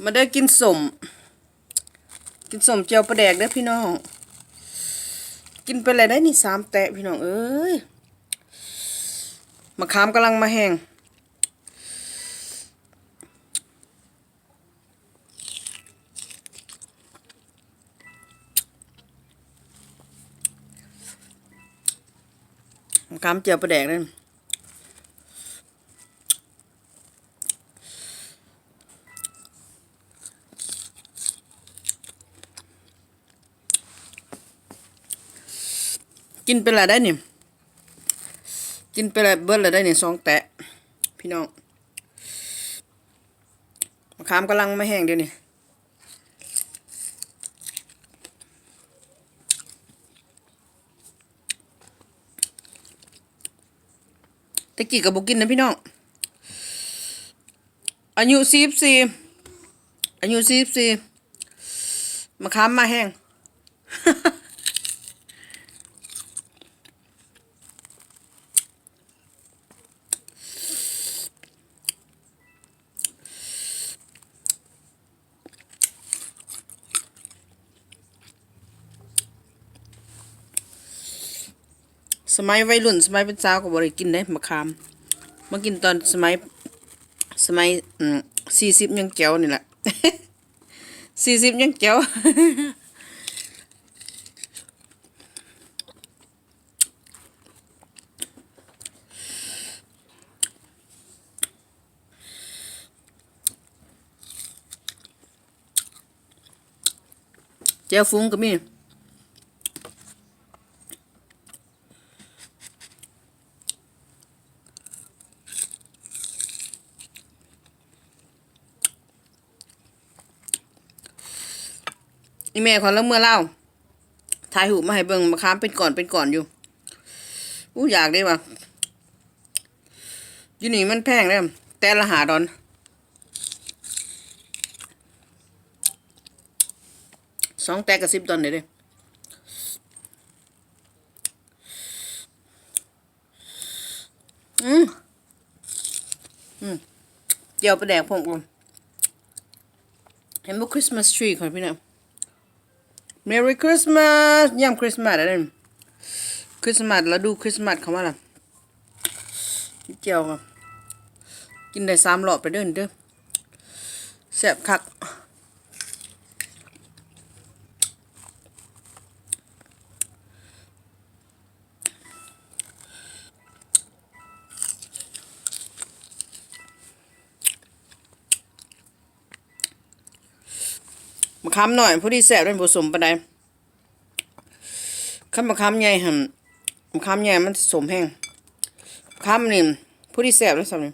ມາເດີກິນສົ້ມ ກິນສົ້ມແຈ່ວປາແດກເດີພີ່ນ້ອງ. ກິນໄປແລ້ວໄດ໋ນີ້ ສາມແຕະພີ່ນ້ອງເອີຍ. ມະຂາມກຳລັງມາແຮງ. ມະຂາມແຈ່ວປາແດກເດີ. ກິນໄປແລ້ວໄດ໋ນີ້ ກິນໄປແລ້ວ ເບິດແລ້ວໄດ໋ນີ້ ສອງແຕະພີ່ນ້ອງ. ມະຂາມກຳລັງມາແຮງດຽວນີ້. ແຕ່ກີ້ກໍບໍ່ກິນນະພີ່ນ້ອງ. ອາຍຸສີ່ສິບສີ່ ອາຍຸສີ່ສິບສີ່ ມະຂາມມາແຮງ. ສະໄໝໄວລຸ້ນ ສະໄໝເປັນສາວກໍບໍ່ໄດ້ກິນເດ້ ມະຂາມ. ມາກິນຕອນສະໄໝ ສະໄໝ ອືມ ສີ່ສິບຍັງແຈ໋ວນີ້ແຫຼະ ສີ່ສິບຍັງແຈ໋ວ. ແຈ່ວຟຸງກໍມີ. ອີ່ແມ່ຂ້ອຍລາວເມືອລາວ ຖ່າຍຮູບມາໃຫ້ເບິ່ງ ມະຂາມເປັນກ້ອນເປັນກ້ອນຢູ່. ອູ້ ຢາກເດ້ວ່າ ຢູ່ນີ້ມັນແພງເດ້ ແຕ່ລະຫ້າດອນ ສອງແຕະກໍສິບດອນເດ້. ອືມ ອືມ ແຈ່ວປາແດກພ້ອມກັນ. ເຫັນບໍ່ Christmas tree ຂ້ອຍພີ່ນ້ອງ. Merry Christmas ຍາມ Christmas ແລ້ວເດ້ Christmas ລະດູ Christmas ເຂົ້າມາລະ. ແຈ່ວກໍກິນໄດ້ສາມລອບໄປເດີ ເດີ ແຊບຄັກ. ມະຂາມນ້ອຍພໍດີແຊບເດ້ ບໍ່ສົ້ມປານໃດ. ຄັນມະຂາມໃຫຍ່ຫັ້ນ ມະຂາມໃຫຍ່ມັນຊິສົ້ມແຮງ. ມະຂາມນີ້ພໍດີແຊບເດ້ ສ່ຳນີ້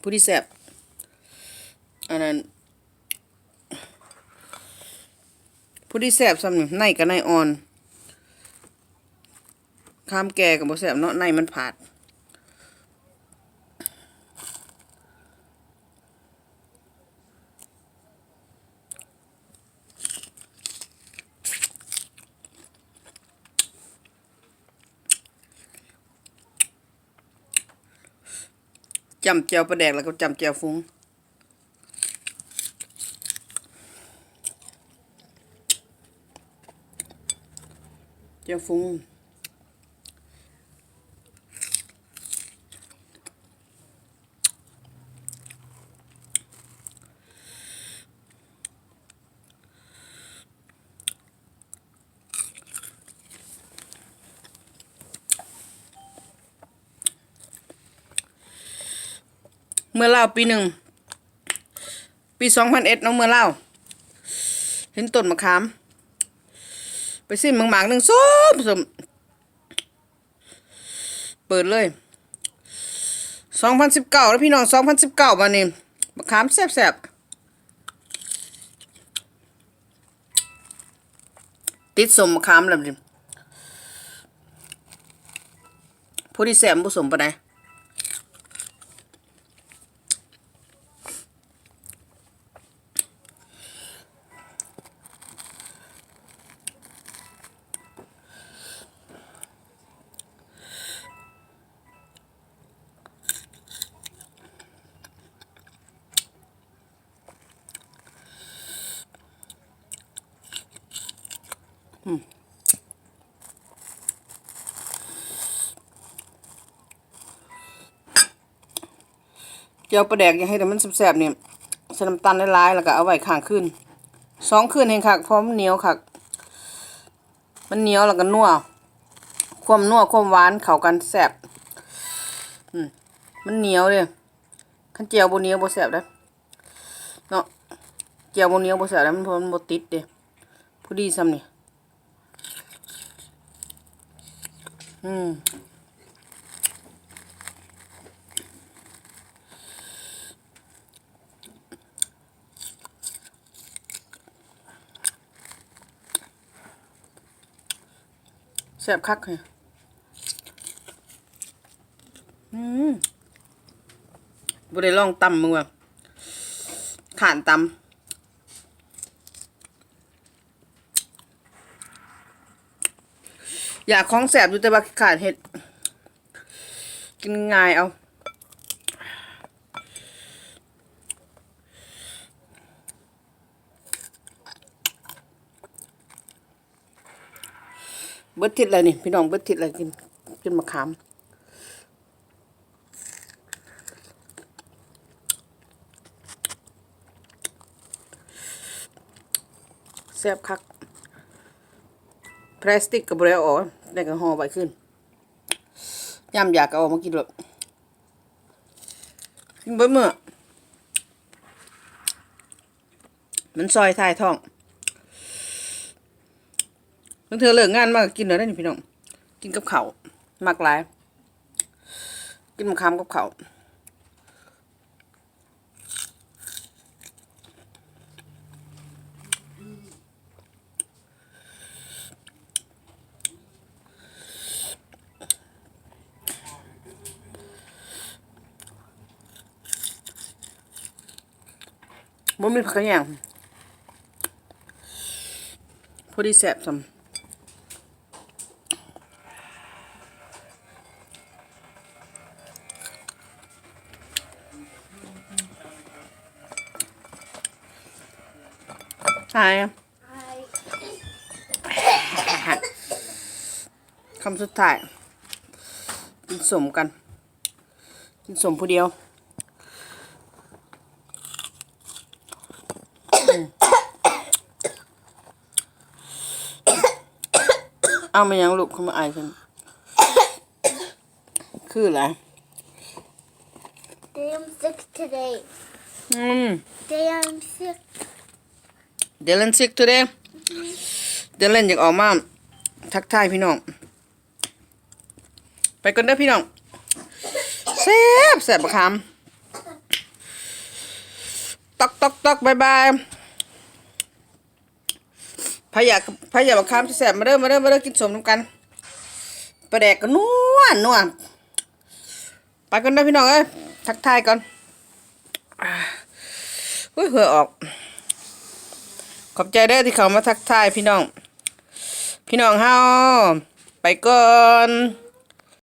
ພໍດີແຊບ. ອັນນັ້ນ ພໍດີແຊບສ່ຳນີ້ ໃນກໍໃນອ່ອນ. ຄາມແກ່ກໍບໍ່ແຊບເນາະ ໃນມັນຜາດ. ຈ້ຳແຈ່ວປາແດກ ແລ້ວກໍຈ້ຳແຈ່ວຟຸງ. ແຈ່ວຟຸງ. ເມືອລາວປີໜຶ່ງ ປີສອງພັນເອັດເນາະ ເມືອລາວ ເຫັນຕົ້ນມະຂາມ ໄປຊິມເບິ່ງໝາກໜຶ່ງ ສົ້ມໆ ເປີດເລີຍ. ສອງພັນສິບເກົ້າເດີພີ່ນ້ອງ ສອງພັນສິບເກົ້າ ບາດນີ້ ມະຂາມແຊບໆ. ຕິດສົ້ມມະຂາມແລ້ວນີ້ ພໍດີແຊບ ບໍ່ສົ້ມປານໃດ. ອ ອືມ ແຈ່ວປາແດກ ຢາກເຮັດໃຫ້ມັນແຊບໆນີ້ ໃສ່ນ້ຳຕານຫຼາຍໆ ແລ້ວກໍເອົາໄວ້ຄ້າງຄືນ ສອງຄືນແຮ່ງຄັກ ເພາະມັນໜຽວຄັກ ມັນໜຽວແລ້ວກໍນົວ ຄວາມນົວຄວາມຫວານເຂົ້າກັນແຊບ. ອືມ ມັນໜຽວເດ້ ຄັນແຈ່ວບໍ່ໜຽວບໍ່ແຊບເດ້ເນາະ ແຈ່ວບໍ່ໜຽວບໍ່ແຊບເດ້ ມັນ ເພາະມັນບໍ່ຕິດເດ້ ພໍດີຊ່ຳນີ້. ອືມ ແຊບຄັກ ອືມ ບໍ່ໄດ້ລອງຕຳເບິ່ງວ່າ ຄ້ານຕຳ. ຢາກຂອງແຊບຢູ່ ແຕ່ວ່າຂີ້ຄ້ານເຮັດ ກິນງ່າຍເອົາ. ເບິດທິດແລ້ວນີ້ພີ່ນ້ອງ ເບິດທິດແລ້ວ ກິນ ກິນໝາກຂາມ. ແຊບຄັກ ພລາສຕິກກໍບໍ່ໄດ້ເອົາອອກ ແລ້ວກໍຫໍ່ໄວ້ຄືນ ຍາມຢາກກໍເອົາອອກມາກິນໂລດ ກິນເບິດມື້ ມັນຊ່ອຍຖ່າຍທ້ອງ ບາງເທື່ອເລີກງານມາກໍກິນແລ້ວເດ້ນີ້ພີ່ນ້ອງ ກິນກັບເຂົ້າ ມັກຫຼາຍ ກິນໝາກຂາມກັບເຂົ້າ. ບໍ່ມີຜັກກະແຍງ ພໍດີແຊບຊ່ຳ. ຫາຍ ຄຳສຸດທ້າຍ ກິນສົ້ມກັນ ກິນສົ້ມຜູ້ດຽວ. ເອົາ ແມ່ນຫຍັງລູກ ຄືມາອາຍຊັ້ນ ຄືຫຼາຍ? They am sick today. ອືມ They am sick. Dylan sick today. Dylan ຢາກອອກມາທັກທາຍພີ່ນ້ອງ. ໄປກ່ອນເດີພີ່ນ້ອງ ແຊບ ແຊບບັກຂາມ ຕອກ ຕອກ ຕອກ ບາຍບາຍ. ໃຜຢາກ ໃຜຢາກບັກຂາມແຊບໆ ມາເດີ ມາເດີ ມາເດີ ກິນສົ້ມນຳກັນ ປາແດກກໍນົວ ນົວ. ໄປກ່ອນເດີພີ່ນ້ອງເອີຍ ທັກທາຍກ່ອນ ອາ ອຸ້ຍ ເຫື່ອອອກ. ຂອບໃຈເດີທີ່ເຂົ້າມາທັກທາຍພີ່ນ້ອງ ພີ່ນ້ອງເຮົາ ໄປກ່ອນ.